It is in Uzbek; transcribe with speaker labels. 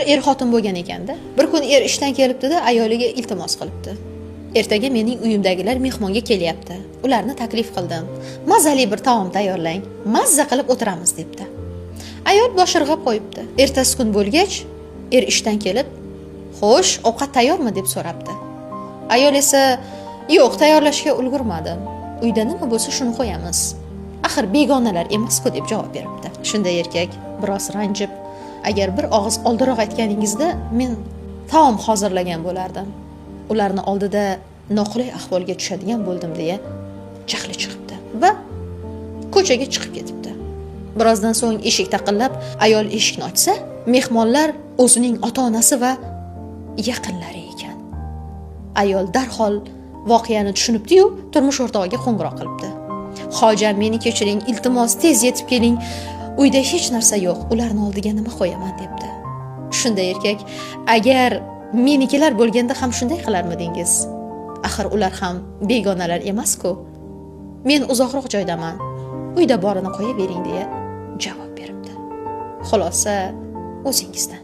Speaker 1: Er xotin bo'lgan ekanda. Bir kun er ishdan kelibdi-da, ayoliga iltimos qilibdi: "Ertaga mening uyimdagilar mehmonga kelyapti, ularni taklif qildim, mazali bir taom tayyorlang, mazza qilib o'tiramiz", debdi. Ayol bosh irg'ab qo'yibdi. Ertasi kun bo'lgach, er ishdan kelib, "Xo'sh, ovqat tayyormi?" deb so'rabdi. Ayol esa, "Yo'q, tayyorlashga ulgurmadim, uyda nima bo'lsa, shuni qo'yamiz, axir begonalar emasku", deb javob beribdi. Shunda erkak biroz ranjib, "Agar bir og'iz oldinroq aytganingizda, men taom hozirlagan bo'lardim, ularni oldida noqulay ahvolga tushadigan bo'ldim", deya jahli chiqibdi va ko'chaga chiqib ketibdi. Birozdan so'ng eshik taqillab, ayol eshikni ochsa, mehmonlar o'zining ota onasi va yaqinlari ekan. Ayol darhol voqeani tushunibdi-yu, turmush o'rtog'iga qo'ng'iroq qilibdi: "Hojam, meni kechiring, iltimos, tez yetib keling, uyda hech narsa yo'q, ularni oldiga nima qo'yaman?" debdi. Shunda erkak: "Agar menikilar bo'lganda ham shunday qilarmidingiz? Axir ular ham begonalar emas-ku. Men uzoqroq joydaman, uyda borini qo'yavering", deya javob beribdi. Xulosa o'zingizdan.